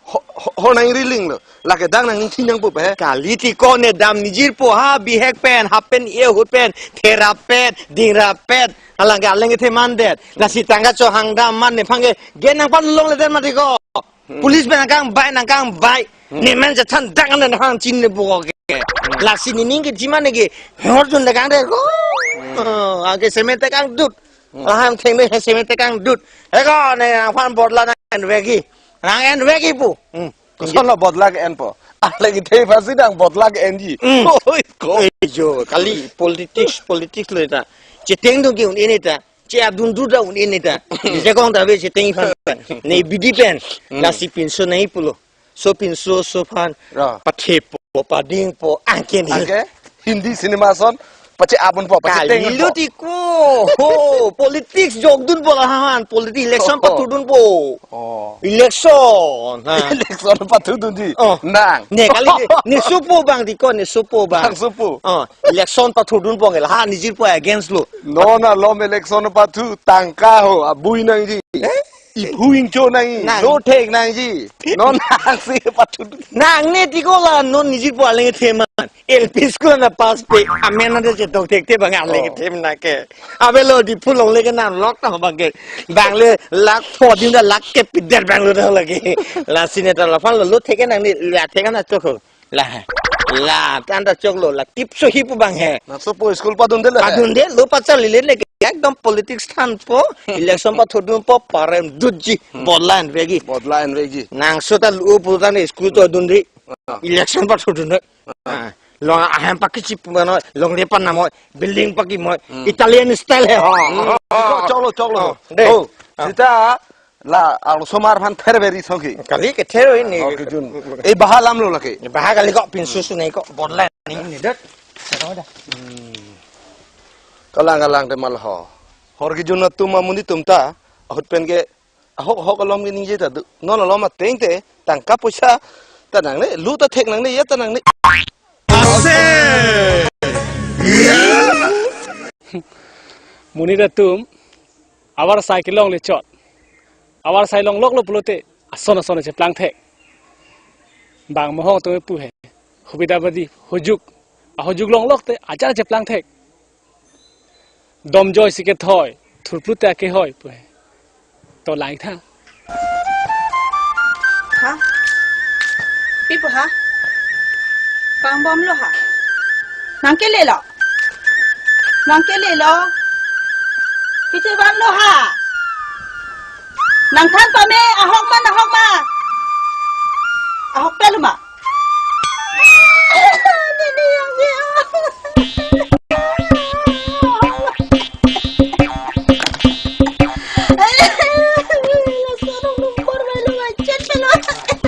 Ho, ho, ho nang riling lo. Lake dang nang ning thin yang pu pe. Kali ti ko ne dam nijir po ha bihek pen, hap pen, e hut pen, therap pen, dingrap pen. Alang ke aleng kethe mandet. Lasi tangka cho hang dam man ne phang ke. Gen nang pan long le den ma di ko. Hmm. Police pen nang kang bai, nang kang bai. Hmm. Ne men jathan dak ne hang chin ne buko ke. Hmm. Lasi ni ning ke jiman ne ke hor jun de kang de ko. Hmm. Oh, ake semen te kang dut. Hmm. Lahang theng ne semen te kang dut. He ko ne aphan bodla nang en vegi. Nang en vegi pu. Hmm. Koson lo bodla ke en po. Ale ki thei phasi nang bodla ke enji. Hmm. Oi ko. Eh, jo, kali politics, politics lo ta. Cheteng dun ke un ini ta. Che adun du da un ini ta. Ni je kong ta ve cheteng phan. Ne bidi pen. Hmm. Lasi pinso nai pulo. So pinso so phan. Ra. Pathe po, pading po, angke ni. Angke? Hindi cinema son, pache abun po, pache teng po. Kali lo ti ko. Ho, politics jok dun po la han, politics election, oh, pathu dun po. Oh. Election. Ha. Election pathu dun di. Oh. Nang. Ne kali ne, ne supo bang di ko, ne supo bang. Nang supo. Oh. Election pathu dun po nge la ha nijir po against lo. Non alom election pathu tangka ho abui nangji. Eh? Iphu ingcho nangji. Nang. Lo thek nangji. Non nang si pathu dun. Nang ne ti ko la non nijir po aleng kethe man. L P school na pass pe. Amen na de chetok thekte bang aleng kethe man ke. Ave lo Diphu longle ke nang lok ta bang ke. Bang le lakh pho dim da lakh ke pider bang lo da lagi. Lasi ne ta la phan lo lo thek ke nang ne la thek na chok ho. La, la, tanda choklo, la tipso hi pu bang he. Na so po school padun de la he. Padun de, lo pachali le ne ke, ekdom politics than po, election pathu dun po, parem dutji, hmm, bodla en vegi. Bodla en vegi. Nang so ta lo pu ta ne school to dun de, ah, election pathu dun de. Ah. Ah, long ahem pakichi pu mano, longle pan namo, building paki mo, hmm, Italian style he, ha. Hmm. Choklo, choklo. Oh, de. Oh, ah, sita, la, arloso mar phan ther veri songki. Kali ke ther ini. Hor kejun. Eh, baha lam lo lake. Baha kali ko pinso su nai ko bodla ni ni det. Sero da. Hmm. Kalang kalang te mal ho. Hor kejun atum amonit atum ta. Ahut pen ke ahok ahok alom ke ningje ta do. Non alom ateng te tangka poisa ta nangne, lu ta thek nangne, ya ta nangne. Ase. Monit atum, avarsai kelongle chot. Avarsai longloklo pulote, ason ason cheplang thek. Bang mohong atum pu he. Hubida badi, hujuk. Ahujuk longlok te, ajar cheplang thek. Domjoi si kethoi, thurplut te akehoi pu he. To lang tha. Ha? Pi pu ha? Pangbomlo ha? Nang kele lo? Nang kele lo? Kiche vanlo ha? Nang than pame, ahok ma, ahok ma? Ahok pelo ma? Nini yang dia.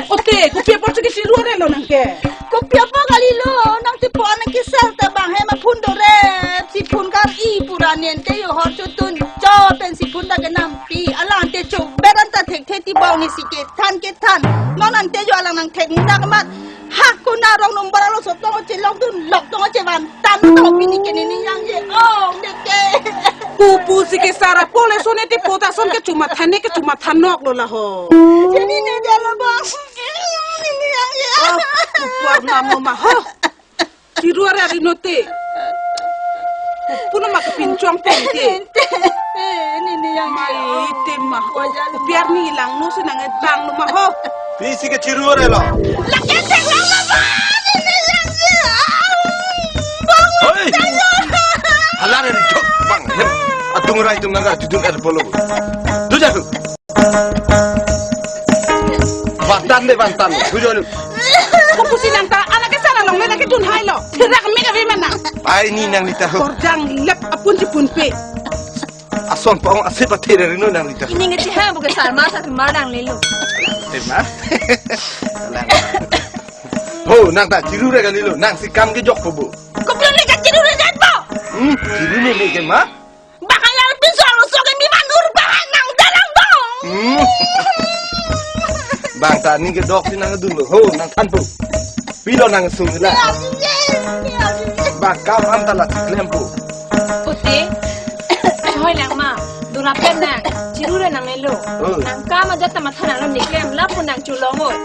Ote, kopi apot si kisi ruar lo nang ke. Kopi apot kali lo, nang ti po anak kisar ta bang he ma phun do re, si phun kar i pura nente yo hor chotun cho pen si phun ta ke nampi, alang te cho beran ta thekthe ti bang ni si kethan kethan. Non ante yo alang nang thek ni dak mat. Ha ko na rong number alo so tong che long dun lok tong che van tan to pini ke nini yang ye. Oh, de ke. Kopusi ke sar apor le sone te pota son ke chuma thane ke chuma thanok lo la ho. Chini ne dia lo bang. Ini yang ya. Oh, upor nam lo ma ho. Chiru are ari note. Puno ma kepinchong pente. Ini ni yang mai te ma. Oh, kopi arni langno si nang etang lo ma ho. Pisi ke chiru are lo. Lagi cek lang lo bang. Ini yang ya. Hoi. Hala re jok bang. Atung rai tum nanggar judun er polo. Tuja tu. Bantan de bantan. Tuja tu. Kopusi nang ta anak ke sana long le nang ke dun hai lo. Therak me ka ve mana. Ai ni nang lita ho. Korjang lep apun si pun pe. Ason pong ase pathe re no nang lita. Ini nge chihang bukan sarma sa tumar nang lelo. Tema. Ho nang ta chiru re kali lo. Nang si kam ke jok po bo. Kopi le ka chiru re jat po. Hmm, chiru ne le ke ma. Bang ayar pinso lo so ke mi manur bang nang dalang bang. Hmm. Bang ta ni ke dok si nang dun lo. Ho nang than po. Pilo nang sung la. Bang kam am ta la klem po. Puti. Choi lang ma. Dura pen nang. Chiru re nang lelo. Oh. Nang kam aja ta matha nang lo ni klem lapu nang chulong oi.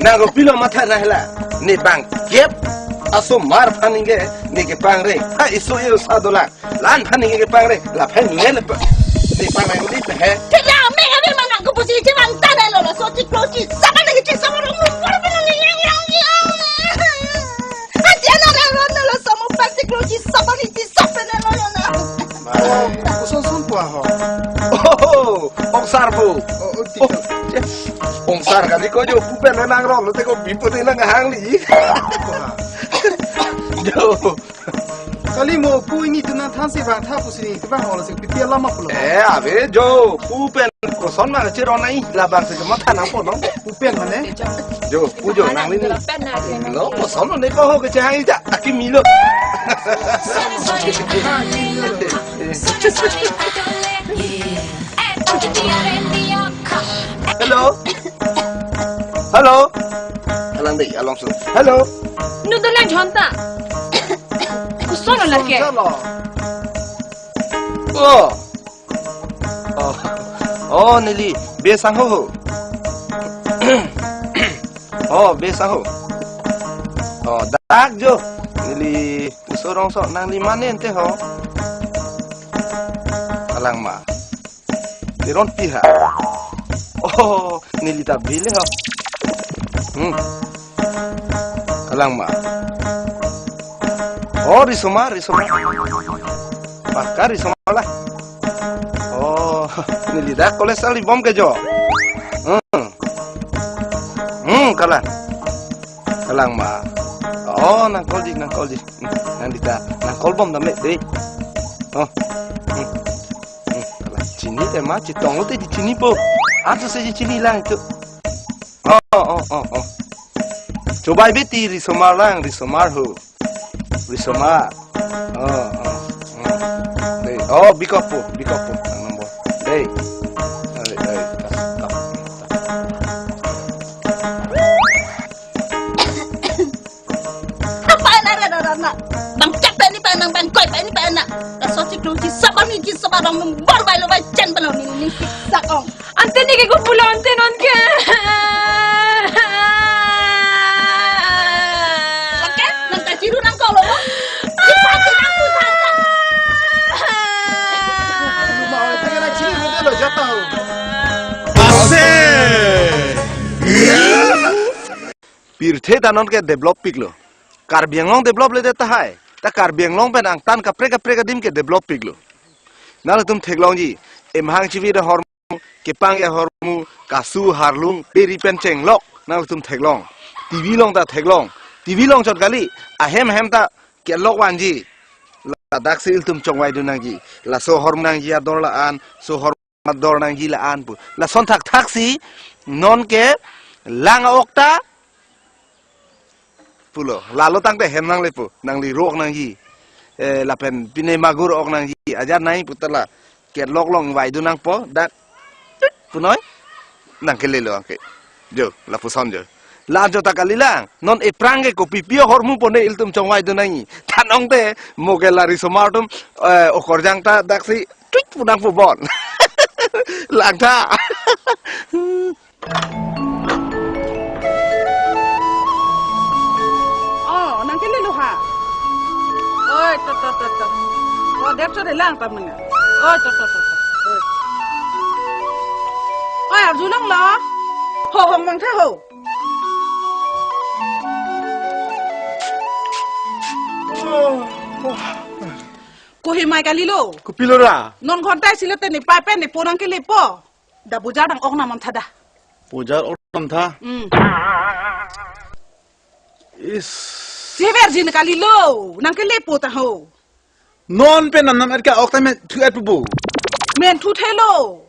Nang ko pilo matha na hela. Ni bang kep. Aso mar phaning ke ni ke pang re. Ha iso iyo sa dolang. Lan phan ningke pangre, la phan ningke le pa-, ni pangre ni pe he. Te la me he mana ko pusi chi bang ta lo la so chi klo chi sa ba ni chi sa ba lo mo por pe ni yang yang yang. Ati ana la lo la so mo pa chi klo chi sa ba ni chi sa pe ne lo lo na. Oh, koson son po ho. Oh, ong sar po. Oh, oh, ti. Oh, ong sar kali ko jo pu pen nang rong lo te ko bipo te nang hang li. Jo. Kali mo pu ini tu nang thansi bang tha pusi ni tu bang hola si pipi lama pulo. Eh, ave jo, pu pen koson ma chiru nai, labang si ma thanang po no. Pu pen mane? Jo, pu jo nang ni. Lo koson ne ko ho ke chai ta, aki milo. Hello. Hello. Alang dei, along su. Hello. Nu dolang jonta. Koson lo lake. Koson lo. Oh. Oh. Oh, neli be sang ho ho. Oh, be sang ho. Oh, dak jo. Neli Riso Rongso nangli mane ante ho. Alang ma. Teron pi ha. Oh, neli ta bile ho. Hmm. Kalang ma. Oh, Risomar, Risomar. Paka Risomar la. Oh, neli dak college ali bom ke jo. Hmm. Hmm, kalang. Kalang ma. Oh, nang call ji, nang call ji. Hmm, nang dita, nang call bom dam le, dei. Oh. Hmm. Hmm, kalang. Chini te ma, chetong te chini po. Atu se chini lang tu. Oh, oh, oh, oh. Chobai beti Risomar lang, Risomar ho. Risomar. Oh, oh, oh. Dei. Oh, bikok po, bikok po. Nang nombor. Dei. Dei, dei. Tas, tas, tas. Apa na ra ra ra na? Bang chat pa ni pa nang bang koi pa ni pa na. Laso chiklo chi sa ba ni chi sa ba bang nung bor bai lo bai chen ba lo ni ni si sa ong. Ante ni ke ko pulo ante non ke. Lake nang ta chiru nang ko lo. Chi pa chi nang tu sa sa. Ma oi te na chiru ni lo jata ho. Ase. Pirthe ta non ke develop piklo. Karbi Anglong develop le de tahai. Ta Karbi Anglong pen angtan kaprek kaprek adim ke develop piklo. Nangtum theklongji, emhang chivi ahormu, kepang ahormu, kasu harlung, peri pen chenglok, nangtum theklong. T V along ta theklong. T V along chot kali, ahem ahem ta kelok vanji. Ladak si ilitum chongvai dun nangji. Laso ahormu nangji ador la-an, so ahormu ador nangji la-an pu. Lason thakthak si non ke lang ok ta pulo. Lalo tangte hem nang le pu. Nangli ro ok nangji. Eh, lapen pine magur ok nangji. Ajat nai pu ta la. Kelok along vai dun nangpo. Dak. Punoi. Nang kelelo angke. Jo, lapuson jo. La jo ta kali lang. Non ephrang ke kopi pi ahormu pone ilitum chongvai dun nangji. Thanong te mo ke la Risomar atum, eh, okorjang ta dak si Twit pu nangpubon. Langtha. Oh, nang kelelo ha. Oi, to, to, to, to. Oh, der cho de lang ta mena. Oi, to, to, to, to. Oi. Oi, arjulong lo. Ho, hong mang tha ho. Kohimai kalilo. Kopilo ra? Non ghonta isi lo te nepei pen nepo nang kelepo. Da bojar nang-ok nam tha da. Bojar ok nam tha? Hmm. Is. Si verjin kalilo. Nang kelepo ta ho. Non pen nam nam et ke-ok ta men thu et pu bo. Men thu thelo.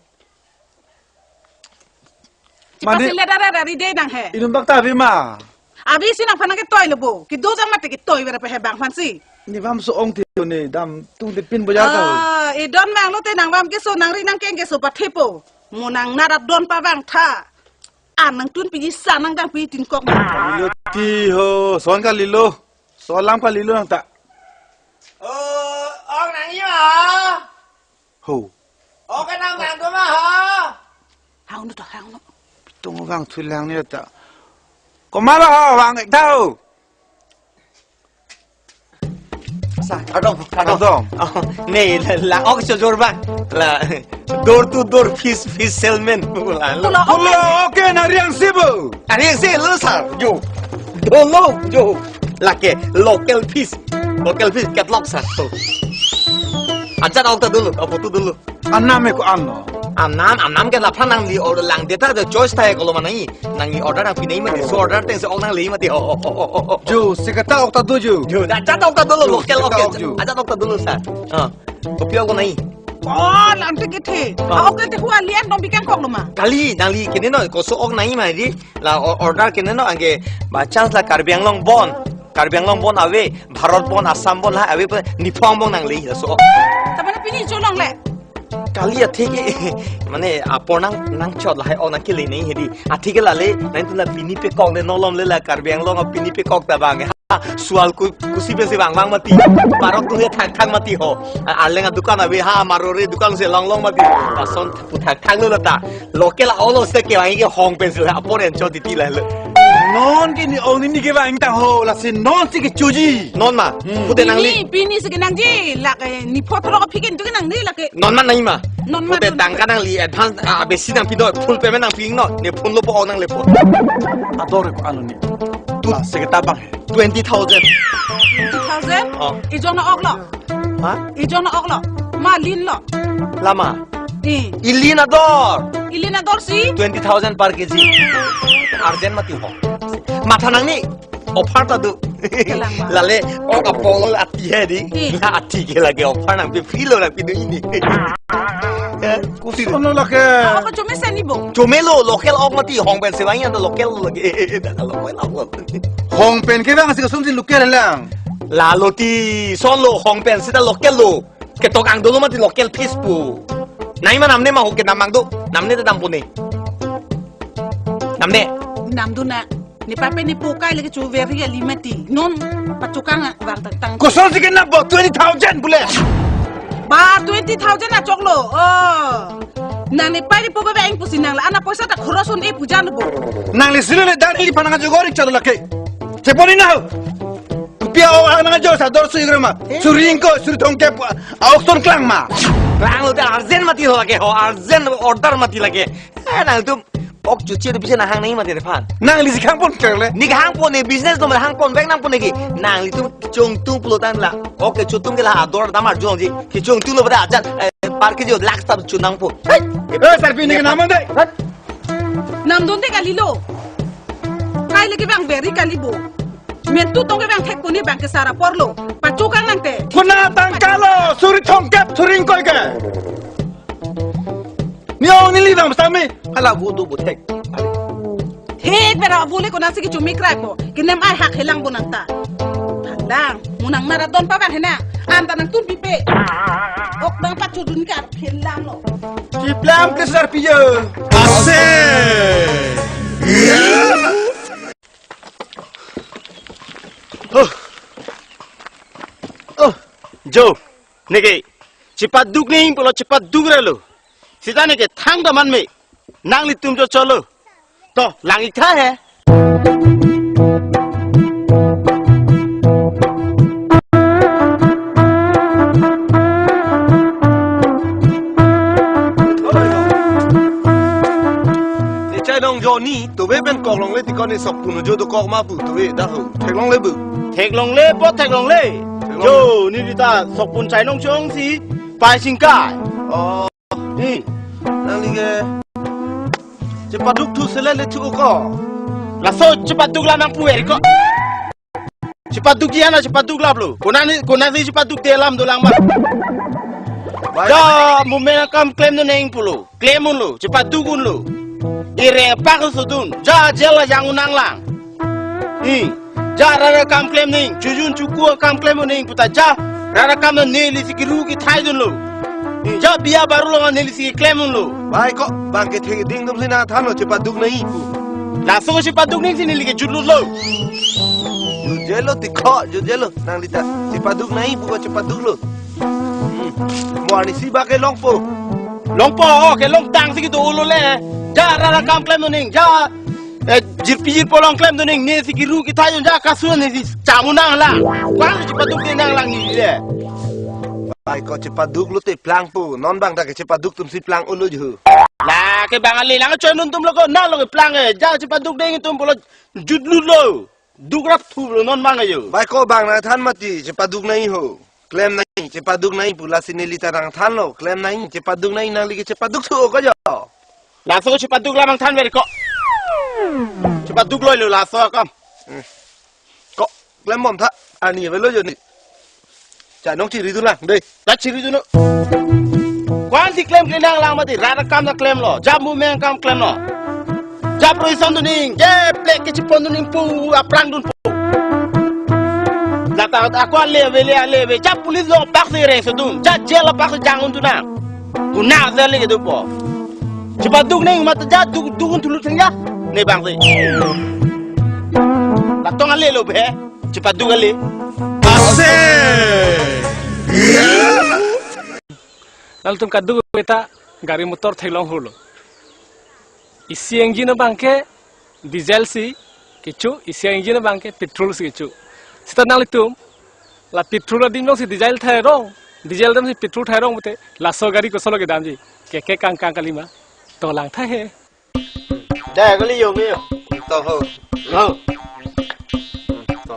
Mane. Pasi le dara dari de nang he. Inum bak ta ave ma. Ave si nangphan nang ketoi lo bo. Kedo jang mate ketoi vera pe he bang phan si. Ne bam so ong ti ne dam tung te pin bojar ta. Ah, idon mang lo te nang bam keso nang ri nang keng keso pathepo. Mo nang narat don pa bang tha. An nang tun piji sa nang dang pi tin kok ma. Kalilo ti ho, son kalilo. So alam kalilo nang ta. Oh, ong nang iya. Ho. Oke nang bang do ma ho. Hang no to, hang no. Pitung bang thu lang ni ta. Komat ho bang ek tau. Sa, kardom, kardom. Kardom. Oh, ne, la, la, ok so jor bang. La, door to door fish, fish salesman. La, la. Pulo, oke, nang riang si bo. Nang riang si, lo, sir. Jo. Dolo, jo. Lake, local fish. Local fish, catalog, sir. To. Ajat ok ta dolo, apo tu dolo. Anam e ko-an lo. Anam, anam ke laphan nangli order lang de ta, the choice ta e kolo ma nai. Nangli order nangpi nai mati, so order teng se ok nangle mati. Ho, ho, ho, ho, ho, ho. Jo, si kata ok ta do jo. Jo, ajat ok ta dolo, jo, local si kata ok, ok jo. Ajat ok ta dolo sa. Ha. Kopi ok nai. Oh, lang te kethe. Ah. Ah, ok te hua lian dong bikang kok lo ma. Kali, nangli kene no, koso ok nai ma di. La o-, order kene no, anke by chance la Karbi Anglong bon. Karbi Anglong bon ave, Bharat bon, Assam bon, la ave pe, niphong bon nangle, laso. Tamane pini cholong le. Kali atheke, mane apor nang, nangchot lahai ok nang kele nai hedi. Atheke lale, nang tu la pini pekok le nolom le la Karbi Anglong a pini pekok ta bang. Ha, sual ku, kusi pensi bang bang mati. Parok tu he thang thang mati ho. A, Arleng adukan ave ha, Marwari dukan si long long mati. Lason pu thang thang lo la ta. Local a-ok lo si kevang ke hong pensi la apor enchot titi la lo. Non ke ne-ong neli kevang ta ho, lasi non si kechoji. Non ma. Hmm. Pute nangli. Pini, pini si kenangji, lake ne photo lo phi ke tu kenangji lake. Non ma nai ma. Non ma. Pute tu tangka nangli advance, ah, besi nangpi do, full payment nangpi no. Ne phone lo po ok nangle po. Ador ko-an lo ne. Tu. Ah, si kata bang he. Twenty thousand. Twenty thousand? Oh. Ejong no-ok lo. Ha? Ejong no-ok lo. Ma lin lo. Lama. Eh. Ilin ador. Ilin ador si? Twenty thousand per K G. Urgent mati ho. Matha nang ni. Offer ta do. Kalang ma. Lale, ok apollo ati he di. Eh. La ati ke lake offer nangpi free lo nangpi do ini. Eh, kusi. Koson lo lake. Ah, ok chome si ni bo. Chome lo, local ok mati, hong pensi vang an ta local lo lake. Dah local lo. Hong pen kevang si koson si local lang. Lalo ti, son lo, hong pensi ta local lo. Ketok ang dolo mati local fish pu. Nai ma namne ma ho ke namang do. Namne ta dampo ne. Namne. Namdun na. Nepei pen nepo kai lake chu veri ali mati. Non pachokang vang tang tang. Koson si kenap bo twenty thousand bule. Ba twenty thousand achok lo. Oh. Nang nepei nepo ba bang pusi nang la ana poisa ta khoros un-e pujan bo. Nangli silo le dan ili panang jogori chalo lake. Cheponi na ho. Kopi a-ok nang jo sa dor sui grama. Eh? Suri ingkoi, suri thomkep, a-ok son klang ma. Klang lo te urgent mati ho lake ho, urgent order mati lake. Eh, nangtum ok chuchi de bisa nang hang nai mati nephan. Nangli si hang pon kle. Ne hang pon ne business lo ma hang pon bang nang pon ne ke. Nanglitum chongtung pulo tangte la. Ok, chongtung ke la ador damar jong ji. Kechongtung lo pada ajat, eh, per K G lakh ta chu nangpo. Hei. Eh, sir, pini ke naman de. Namdun de kalilo. Kai lake bang veri kali bo. Mentu tong ke bang thek puni bang ke sara porlo. Pachokang nangte. Kuna tangka lo, suri thomkep, suri ingkoi ke. Ne-ong neli bang sami. Hala bo do bo thek. Thek bera bo le kuna si kechumi krai po. Kenem ai hak helang bo nang ta. Phandang, mo nang narat don pa bang hena. Anta nangtum pipe. Ok bang pachudun ka helang lo. Chiplam ke sar piye. Ase. Oh. Oh. Jo, neke. Chepaduk nangji pulo chepaduk relo. Sita neke thangta man me. Nanglitum chocholo. To, lang-ik tha he. Ne chainong jo ne, tove pen kok longle ti ko ne sokpun jo dokok ma pu tove dak ho. Theklongle pu. Theklongle po theklongle. Theklongle. Jo, neli ta sokpun chainong chong si, pai singkai. Oh. Hmm. Nangli ke chepaduk thu sele le thu ko. Laso chepaduk la nangpu er ko. Chepaduk ji ana chepaduk laplo. Konat ne, konat ne chepaduk de alam dolang ma. Bai. Da mumen akam klemdun nangji pulo. Klem unlo, chepaduk unlo. Ireng apak sodun. Ja jail ajang un nanglang. Hmm. Ja rat akam klem nangji, chojun choku akam klem nangji puta ja rat akam nangji, nelisi kiru kithai dunlo. Hmm. Ja biya baru lo nelisi klem unlo. Bai ko, bang ketheding atum si nangthanlo chepaduk nangji pu. Laso chepaduk nangji si neli ke jutlut lo. Jutje lo ti ko, jutje lo. Nangli ta chepaduk nangji pu ko chepaduk lo. Hmm. Mo arnisi ba kelongpo. Longpo, oh, kelongtang si kedo lo le. Ja rat akam klemdun nangji, ja eh, jirpi jirpo along klemdun nangji, nesi kiru kithai un ja kasu nesi cham un nanglang. Ko-an chepaduk de nanglang neli le. Bai ko chepaduk lote plangpo. Non bang ta ke chepaduk atum si plang ulo jo. La ke bang ale lang choi nun atum lo ko na lo ke plang eh. Ja chepaduk de nangtum pulo jutlut lo. Duk rap thu lo non bang ajo. Bai ko bang nangthan mati chepaduk nangji ho. Klem nangji, chepaduk nangji pu lasi neli ta nangthanlo. Klem nangji, chepaduk nangji, nangli ke chepaduk thu ko jo. Laso chepaduk la nangthan ver ko. Chepaduk loi lo laso akam. Hmm. Ko, klembom tha, arni avelo jo ne. Chainong chiri dunlang, dei. La chiri dunlo. Ko-an si klemkle nanglang mati, rat akam ta klemlo. Ja mumen akam klemlo. Ja protection dun nangji, je plek kechepon dun nangji pu aphrang dunpo. Lata ako ale ave le ale ave. Ja police along apak si reng sodun. Ja jail apak si jang un dunang. Konat jail le kedopo. Chepaduk nangji mati ja duk duk un thulu thengja. Ne bang si. Latong ale lo be. Chepaduk ale. Ase. Nangtum kaduk beta gari motor theklong holo. Isi engine abang ke diesel si kecho, isi engine abang ke petrol si kecho. Sita nanglitum la petrol adim along si diesel thai rong, diesel adim si petrol thai rong pute laso gari kosonlo kedamji. Keke kangkang kalima. To lang tha he. Dei kali yo yo. To ho. Ho. To.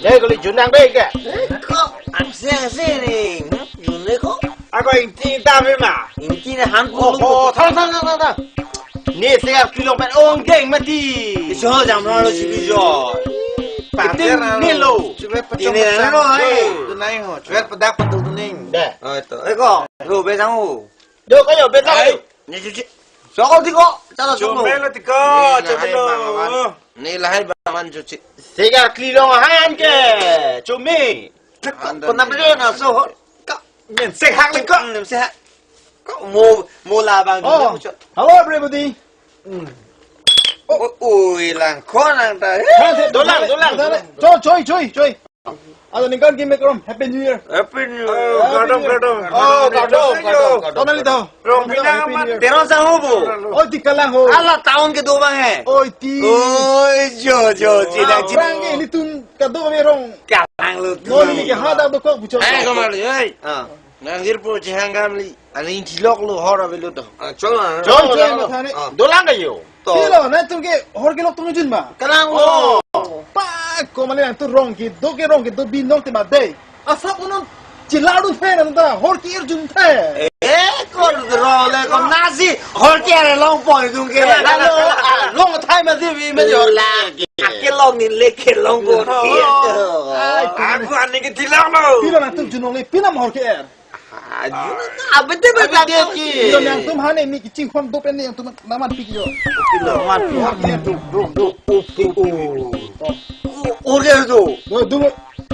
Dei kali junang dei ke. Ko angse angse ring. Jun le ko. Ako ingti ta me ma. Ingti ne han ko. Oh, oh, thang thang thang thang. Ne se a kilong pen ong deng mati. Iso jam lo si bijo. Pater ne lo. Chule pachong. Ini na lo hai. Tu nai ho. Chule padak patu tu ning. Dei. Oh to. Eko. Ro be sang ho. Do kayo, bet lang kayo. Ni cuci. Sokol tiko, cara sokol. Chome lo tiko, chome lo. Ni lahai bang man cuci. Sega kali long han ke, chome. Pernah beli na so. Ka, men sehak liko. Men sehak. Ko mo, mo labang. Oh, hello everybody. Hmm. Oh, ui lang ko nang ta. Dolang, dolang. Choi, choi, choi, choi. Alo ningkan ki mekrom, Happy New Year. Happy New Year. Oh, Happy New Year. Kardom, kardom. Oh, kardom, kardom, kardom. Tonali tau. Rong pinang amat. Terong sang ho bo. Oh, di kalang ho. Ala town kedo bang he. Oi, ti. Oi, jo, jo, cina, cina. Bang ke, ilitum kedo kami rong. Kalang lo tu. Noli ke hada dokok bucok. Eh, kamar, eh. Ah. Nang hirpo cihang gamli. Aning cilok lo hor avelo to. Ah, chol na. Chol, chol, chol, chol. Thane. Ah. Dolang kayo. To. Pilo, nangtum ke hor kelok tum jun ma. Kalang lo. Oh. Pa, ko mane nangtum rong ke, do ke rong ke, do bi nong te ma dei. Asa ko nong cilar dun the nang ta, hor ke-ir jun the. Eh, ko rong le ko nasi, hor ke-ir longpo dung ke. Lalo, ah, long thai ma si bi ma hor. La ke. Ake long ni le ke longpo. Oh. Ai, aku ani ke tilong lo. Pilo nangtum junong le, pilo ma hor ke-ir. Abete abete ki. Yo nangtum hane ni kicing khon do pen ni nangtum naman pik yo. Naman pik. Duk duk duk duk. Ur ke do. Do do.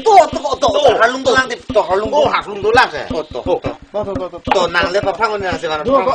To to to. Halung dolang di to halung. Oh halung dolang ke. To to to. To to to to. To nang le paphang nang se nang. Do ko.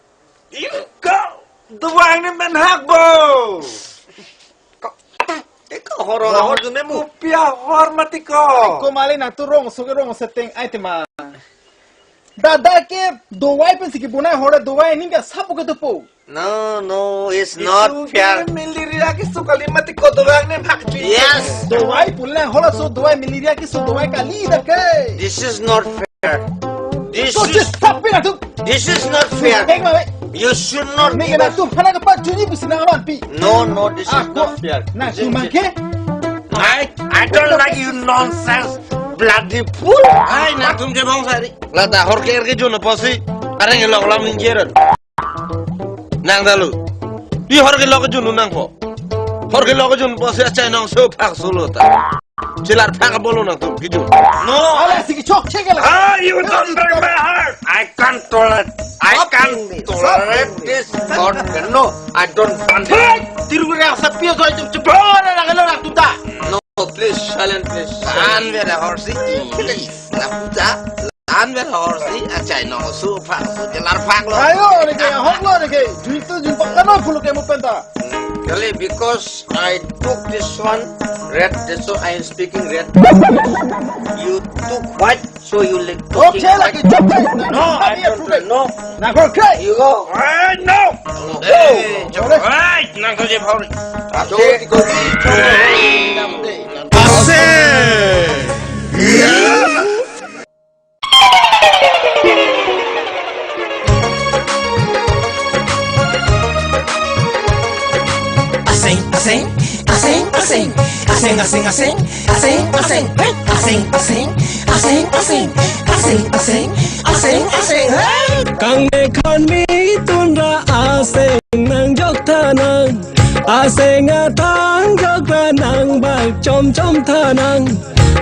Iko, dovai ne menhak bo. Ko, iko horo hor june mu. Kopi ahor mati ko. Ko mali nangtum rongso ke rongso teng ai tema. Dada ke dovai pensi kebonai hor, dovai aning ke sapu ke dopo. No, no, it's not fair. Malaria keso kali mati ko, dovai ne menhak ji. Yes. Dovai pulang hor so dovai malaria keso dovai kali dak ke. This is not fair. This So is, just stop it, aduh. This is not fair. Dek ma, weh. You should not Ning give na us. Tu hana ke pa juni busi na aman pi. No, no, this is Ah, not fair. Na Jin, tu Jin. Mangke? I, I don't like you nonsense, bloody fool. Ai, nangtum je bong sari. Lata hor ke er kejun apotsi areng elok lam ningjeran. Nang dalu. Di hor kelok kejun nangpo. Hor kelok kejun apotsi achai nongso phak solo ta. Chelar phak bolo nangtum kejun. No. Ala si kechok chek ala. Ah, you don't break my heart. I can't tolerate. I can't tolerate this. God, no, I don't want it. Tiru ra sa pio so jum jum. No, please, silent, please. An vera horsi. Please. Laputa. An vera horsi. Achai nongso phak so chelar phak lo. Ayo, ni ke, hok lo ni ke. Jui tu jui pakka no pulu ke mu penta. Kali, because I took this one, red, that's why I am speaking red. You took white, so you like talking Okay, white. Lagi, okay. No, I don't, no. Na, okay. You go. Hey, no. Hey, Hey, Joe. Hey, nang saja, Paul. Joe, Joe. Ase. Aseng, aseng, aseng, aseng, aseng, aseng, aseng, aseng, aseng, aseng, aseng, aseng, aseng, aseng, aseng, aseng, aseng, aseng, aseng, hey! Kangme khanmi tunra aseng nangjok tha nang, aseng athang jokra nang bak chom chom tha nang.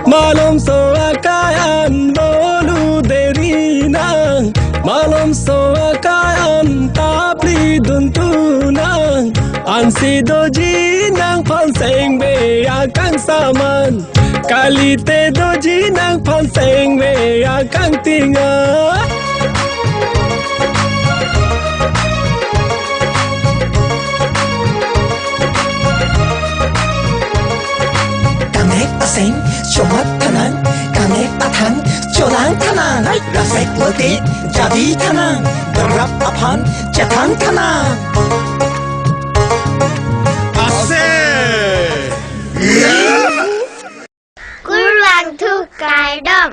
Malomso akai an bolu deri nang, malomso akai an tapli duntu nang. Ansi doji nangphan sengbe akang saman, kalite doji nangphan sengbe akang tinga. Kamek aseng chomot tha nang, kamek athang cholang tha nang, rasek lote jadi tha nang, darap aphan chethan tha nang. Ase! Kurvangthu kardom.